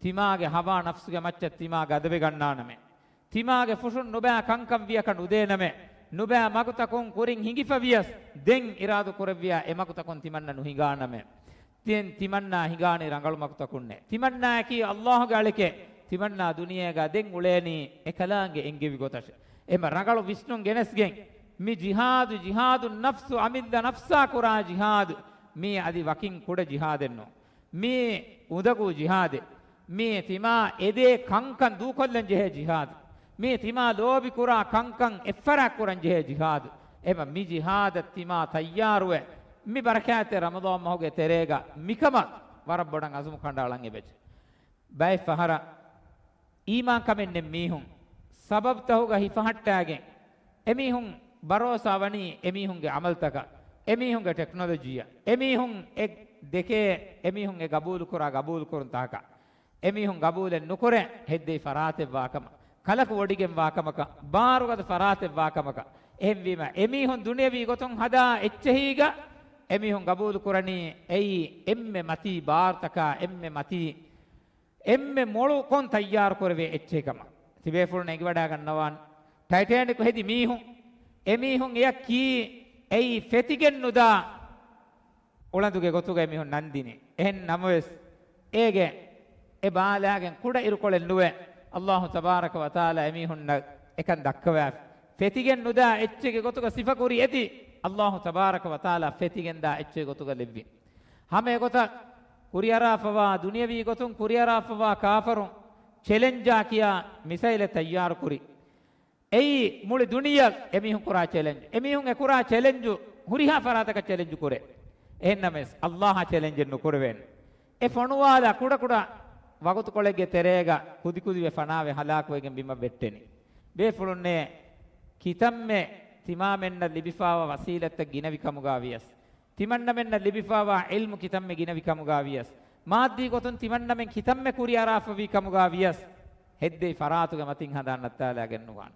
ތިމާގެ ހަވާ ނަފްސުގެ މައްޗަށް ތިމާ ގަދަވެގަންނާނަމޭ. ތިމާގެ ފުށުން ނުބައި ކަންކަން ވިޔަކަށް ނުދޭނަމޭ. ނުބައި މަގުތަކުން ކުރިން ހިނގިފަ ވިޔަސް، ދެން އިރާދަ ކުރެއްވިޔާ އެ މަގުތަކުން ތިމަންނަ ނުހިނގާނަމޭ. ތި-، ތިމަންނާ ހިނގާނީ ރަނގަޅު މަގުތަކުންނޭ. ތިމަންނާއަކީ ﷲގެ އަޅެކޭ. ތިމަންނާ ދުނިޔޭގަ ދެން އުޅޭނީ އެކަލާނގެ އެންގެވި ގޮތަށް. އެހެން ރަނގަޅު ވިސްނުން ގެނެސްގެން، މި ޖިހާދު، ޖިހާދު ނަފްސު، އަމިއްލަ ނަފްސާ ކުރާ ޖިހާދު، މީ އަދި ވަކިން ކުޑަ ޖިހާދެއް ނޫން. މީ އުނދަގޫ ޖިހާދެއް. މީ ތިމާ އެދޭ ކަންކަން ދޫކޮށްލަން ޖެހޭ ޖިހާދު. މީ ތިމާ ލޯބި ކުރާ ކަންކަން އެއްފަރާތް ކުރަން ޖެހޭ ޖިހާދު. އެހެންވީމަ މި ޖިހާދަށް ތިމާ ތައްޔާރުވެ، މި ބަރަކާތްތެރި ރަމަޟާން މަހުގެ ތެރޭގަ މިކަމަށް ވަރަށް ބޮޑަށް އަޒުމް ކަނޑައަޅަން އެބަޖެހޭ. ބައެއް ފަހަރަށް އީމާންކަމެއް ނެތް މީހުން ސަބަބުތަކުގަ ހިފަހައްޓާގެން، އެމީހުން ބަރޯސާ ވަނީ އެމީހުންގެ ޢަމަލުތަކަށް، އެމީހުންގެ ޓެކްނޮލޮޖީއަށް، އެމީހުން އެ ދެކޭ، އެމީހުން އެ ގަބޫލުކުރާ ގަބޫލުކުރުންތަކަކަށް. އެމީހުން ގަބޫލެއް ނުކުރޭ، ހެއްދެވި ފަރާތެއް ވާކަމަށް، ކަލަކު ވޮޑިގެން ވާކަމަކަށް، ބާރުގަދަ ފަރާތެއް ވާކަމަކަށް. އެހެންވީމަ، އެމީހުން ދުނިޔަވީ ގޮތުން ހަދާ އެއްޗެހީގަ އެމީހުން ގަބޫލުކުރަނީ އެއީ އެންމެ މަތީ ބާރުތަކާ، އެންމެ މަތީ، އެންމެ މޮޅު ކޮން ތައްޔާރު ކުރެވޭ އެއްޗެހި ކަމަށް. ތިބޭފުޅުން އެނގިވަޑައިގަންނަވާން، ޓައިޓޭނިކު ހެދި މީހުން، އެމީހުން އެޔަށް ކީ އެއީ ފެތިގެން ނުދާ އުޅަނދުގެ ގޮތުގައި މީހުން ނަންދިނީ. އެހެން ނަމަވެސް، އޭގެ އެ ބާލާގެން ކުޑަ އިރުކޮޅެއް ނުވެ، އައްލާހު ތަބާރަކަ ވަތަޢާލާ އެމީހުންނަށް އެކަން ދައްކަވާފި. ފެތިގެން ނުދާ އެއްޗެއްގެ ގޮތުގަ ސިފަކުރި އެތި، އައްލާހު ތަބާރަކަ ވަތަޢާލާ ފެތިގެންދާ އެއްޗެއްގެ ގޮތުގަ ލެއްވި. ހަމަ އެގޮތަށް ކުރިއަރާފަވާ، ދުނިޔަވީ ގޮތުން ކުރިއަރާފަވާ ކާފަރުން ޗެލެންޖާ ކިޔާ މިސައިލެއް ތައްޔާރުކުރި. އެއީ މުޅި ދުނިޔެ އެމީހުން ކުރާ ޗެލެންޖު. އެމީހުން އެ ކުރާ ޗެލެންޖު ހުރިހާ ފަރާތަކަށް ޗެލެންޖު ކުރޭ. އެހެންނަމަވެސް، އައްލާހާ ޗެލެންޖެއް ނުކުރެވޭނެ. އެ ފޮނުވާލާ ކުޑަކުޑަ ވަގުތުކޮޅެއްގެ ތެރޭގަ ކުދިކުދިވެ ފަނާވެ ހަލާކުވެގެން ބިމަށް ވެއްޓެނީ. ބޭފުޅުންނޭ ކިތަންމެ ތިމާމެންނަށް ލިބިފާވާ ވަސީލަތްތައް ގިނަވި ކަމުގާ ވިޔަސް، ތިމަންނަމެންނަށް ލިބިފާވާ ޢިލްމު ކިތަންމެ ގިނަވި ކަމުގާ ވިޔަސް، މާއްދީ ގޮތުން ތިމަންނަމެން ކިތަންމެ ކުރިއަރާފަވީ ކަމުގާ ވިޔަސް، ހެއްދެވި ފަރާތުގެ މަތިން ހަނދާން ނައްތާލާގެން ނުވާނެ.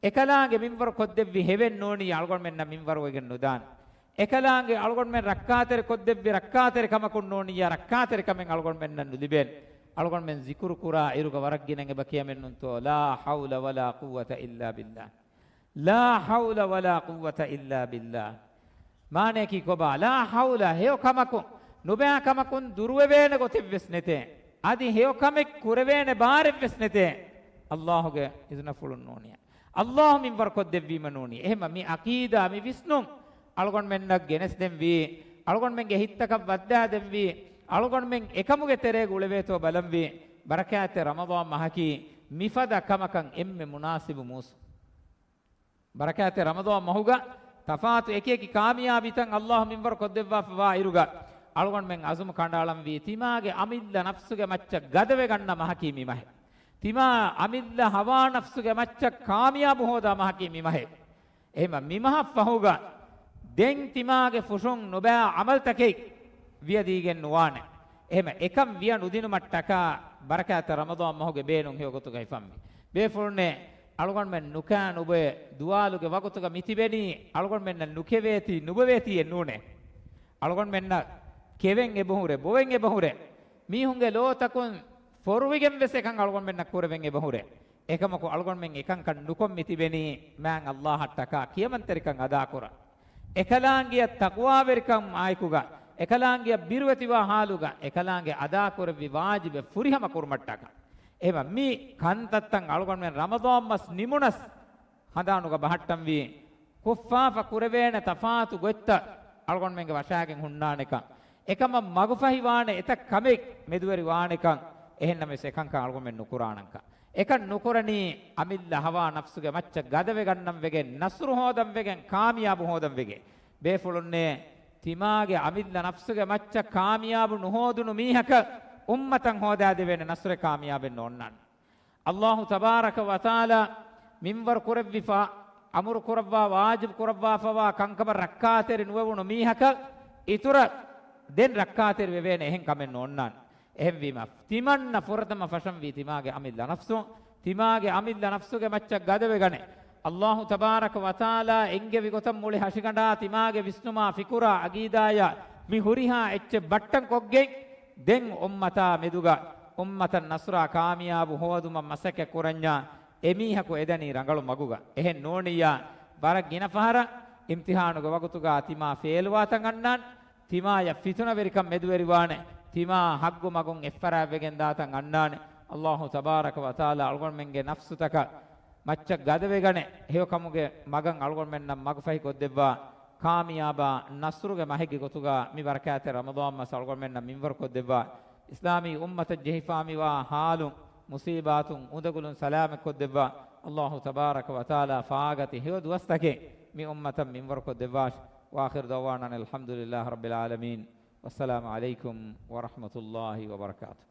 އެކަލާނގެ މިންވަރު ކޮށްދެއްވި ހެވެއް ނޫނީ އަޅުގަނޑުމެންނަށް މިންވަރުވެގެން ނުދާނެ. އެކަލާނގެ އަޅުގަނޑުމެން ރައްކާތެރި ކޮށްދެއްވި ރައްކާތެރި ކަމަކުން ނޫނިއްޔާ ރައްކާތެރި ކަމެއް އަޅުގަނޑުމެންނަށް ނުލިބޭނެ. އަޅުގަނޑުމެން ޒިކުރު ކުރާ އިރުގަ ވަރަށް ގިނަ އެބަ ކިޔަމެއް ނޫންތޯ، لا حول ولا قوة إلا بالله. لا حول ولا قوة إلا بالله. މާނަޔަކީ ކޮބާ؟ لا حول، ހެޔޮ ކަމަކުން، ނުބައި ކަމަކުން ދުރުވެވޭނެ ގޮތެއްވެސް ނެތޭ. އަދި ހެޔޮ ކަމެއް ކުރެވޭނެ ބާރެއްވެސް ނެތޭ، އައްލާހުގެ އިޒުނަފުޅުން ނޫނިއްޔާ. އައްލާހު މިންވަރު ކޮށްދެއްވީމަ ނޫނީ. އެހެންމަ މި ޢަޤީދާ، މި ވިސްނުން އަޅުގަނޑުމެންނަށް ގެނެސްދެންވީ، އަޅުގަނޑުމެންގެ ހިތްތަކަށް ވައްދާދެންވީ، އަޅުގަނޑުމެން އެކަމުގެ ތެރޭގަ އުޅެވޭތޯ ބަލަންވީ، ބަރަކާތްތެރި ރަމަޟާން މަހަކީ މިފަދަ ކަމަކަށް އެންމެ މުނާސިބު މޫސުން. ބަރަކާތްތެރި ރަމަޟާން މަހުގަ ތަފާތު އެކިއެކި ކާމިޔާބީތައް އައްލާހު މިންވަރު ކޮށްދެއްވާފަވާ އިރުގަ، އަޅުގަނޑުމެން އަޒުމު ކަނޑައަޅަންވީ، ތިމާގެ އަމިއްލަ ނަފްސުގެ މައްޗަށް ގަދަވެގަންނަ މަހަކީ މި މަހެއް. ތިމާ އަމިއްލަ ހަވާ ނަފްސުގެ މައްޗަށް ކާމިޔާބު ހޯދާ މަހަކީ މި މަހެއް. އެހެންމަ މި މަހަށް ފަހުގަ ދެން ތިމާގެ ފުށުން ނުބައި ޢަމަލުތަކެއް ވިޔަދީގެން ނުވާނެ. އެހެންމަ އެކަން ވިޔަ ނުދިނުމަށްޓަކާ ބަރަކާތްތެރި ރަމަޟާން މަހުގެ ބޭނުން ހެޔޮ ގޮތުގަ ހިފަންވީ. ބޭފުޅުންނޭ އަޅުގަނޑުމެން ނުކާ ނުބޮއެ ދުވާލުގެ ވަގުތުގަ މިތިބެނީ އަޅުގަނޑުމެންނަށް ނުކެވޭތީ ނުބޮވޭތީއެއް ނޫނޭ. އަޅުގަނޑުމެންނަށް ކެވެން އެބަހުރޭ، ބޮވެން އެބަހުރޭ. މީހުންގެ ލޯތަކުން ފޮރުވިގެން ވެސް އެކަން އަޅުގަނޑުމެންނަށް ކުރެވެން އެބަހުރޭ. އެކަމަކު އަޅުގަނޑުމެން އެކަންކަން ނުކޮށް މިތިބެނީ މާތް އައްލާހަށްޓަކާ ކިޔަމަންތެރިކަން އަދާކުރަން. އެކަލާނގެއަށް ތަޤްވާވެރިކަން މާތްކުގަ، އެކަލާނގެއަށް ބިރުވެތިވާ ޙާލުގަ، އެކަލާނގެ އަދާކުރެއްވި ވާޖިބެއް ފުރިހަމަ ކުރުމަށްޓަކާ. އެހެންމަ މި ކަންތައްތައް އަޅުގަނޑުމެން ރަމަޟާން މަސް ނިމުނަސް ހަނދާނުގަ ބަހައްޓަންވީ، ކޮށްފާފަ ކުރެވޭނެ ތަފާތު ގޮތްތައް އަޅުގަނޑުމެންގެ ވަށާގެން ހުންނާނެކަން، އެކަމަށް މަގުފަހިވާނެ އެތައް ކަމެއް މެދުވެރިވާނެކަން، އެހެންނަމަވެސް އެކަންކަން އަޅުގަނޑުމެން ނުކުރާނަންކަން. އެކަން ނުކުރަނީ އަމިއްލަ ހަވާ ނަފްސުގެ މައްޗަށް ގަދަވެގަންނަން ވެގެން، ނަޞްރު ހޯދަން ވެގެން، ކާމިޔާބު ހޯދަން ވެގެން. ބޭފުޅުންނޭ ތިމާގެ އަމިއްލަ ނަފްސުގެ މައްޗަށް ކާމިޔާބު ނުހޯދުނު މީހަކަށް އުއްމަތަށް ހޯދާދެވޭނެ ނަޞްރެއް ކާމިޔާބެއް ނޯންނާނެ. އައްލާހު ތަބާރަކަ ވަތަޢާލާ މިންވަރު ކުރެއްވިފަ، އަމުރު ކުރައްވާ، ވާޖިބު ކުރައްވާފަވާ ކަންކަމަށް ރައްކާތެރި ނުވެވުނު މީހަކަށް އިތުރަށް ދެން ރައްކާތެރި ވެވޭނެ އެހެން ކަމެއް ނޯންނާނެ. އެހެންވީމަ، ތިމަންނަ ފުރަތަމަ ފަށަންވީ ތިމާގެ އަމިއްލަ ނަފްސު، ތިމާގެ އަމިއްލަ ނަފްސުގެ މައްޗަށް ގަދަވެގަނެ. އައްލާހު ތަބާރަކަ ވަތަޢާލާ އެންގެވި ގޮތަށް މުޅި ހަށިގަނޑާ ތިމާގެ ވިސްނުމާ، ފިކުރާ، އަގީދާޔާ މި ހުރިހާ އެއްޗެއް ބައްޓަން ކޮށްގެން، ދެން އުއްމަތާ މެދުގަ އުއްމަތަށް ނަޞްރާ ކާމިޔާބު ހޯދުމަށް މަސައްކަތް ކުރަންޏާ، އެމީހަކު އެދަނީ ރަނގަޅު މަގުގަ. އެހެން ނޫނިއްޔާ، ވަރަށް ގިނަ ފަހަރަށް އިމްތިޙާނުގެ ވަގުތުގަ ތިމާ ފޭލްވާތަން އަންނާނެ، ތިމާޔަށް ފިތުނަވެރިކަން މެދުވެރިވާނެ، ތިމާ ޙައްގު މަގުން އެއްފަރާތްވެގެން ދާތަން އަންނާނެ. އައްލާހު ތަބާރަކަ ވަތަޢާލާ އަޅުގަނޑުމެންގެ ނަފްސުތަކަށް މައްޗަށް ގަދަވެގަނެ، ހެޔޮކަމުގެ މަގަށް އަޅުގަނޑުމެންނަށް މަގުފަހިކޮށްދެއްވާ، ކާމިޔާބާ ނަޞްރުގެ މަހެއްގެ ގޮތުގަ މި ބަރަކާތްތެރި ރަމަޟާން މަސް އަޅުގަނޑުމެންނަށް މިންވަރުކޮށްދެއްވާ، އިސްލާމީ އުއްމަތަށް ޖެހިފާ މިވާ ޙާލު، މުޞީބާތު، އުނދަގުލުން ސަލާމަތްކޮށްދެއްވާ، އައްލާހު ތަބާރަކަ ވަތަޢާލާ ފާގަތި ހެޔޮ ދުވަސްތަކެއް މި އުއްމަތަށް މިންވަރުކޮށްދެއްވާށި. وآخر دعوانا أن الحمد لله رب العالمين. والسلام عليكم ورحمة الله وبركاته.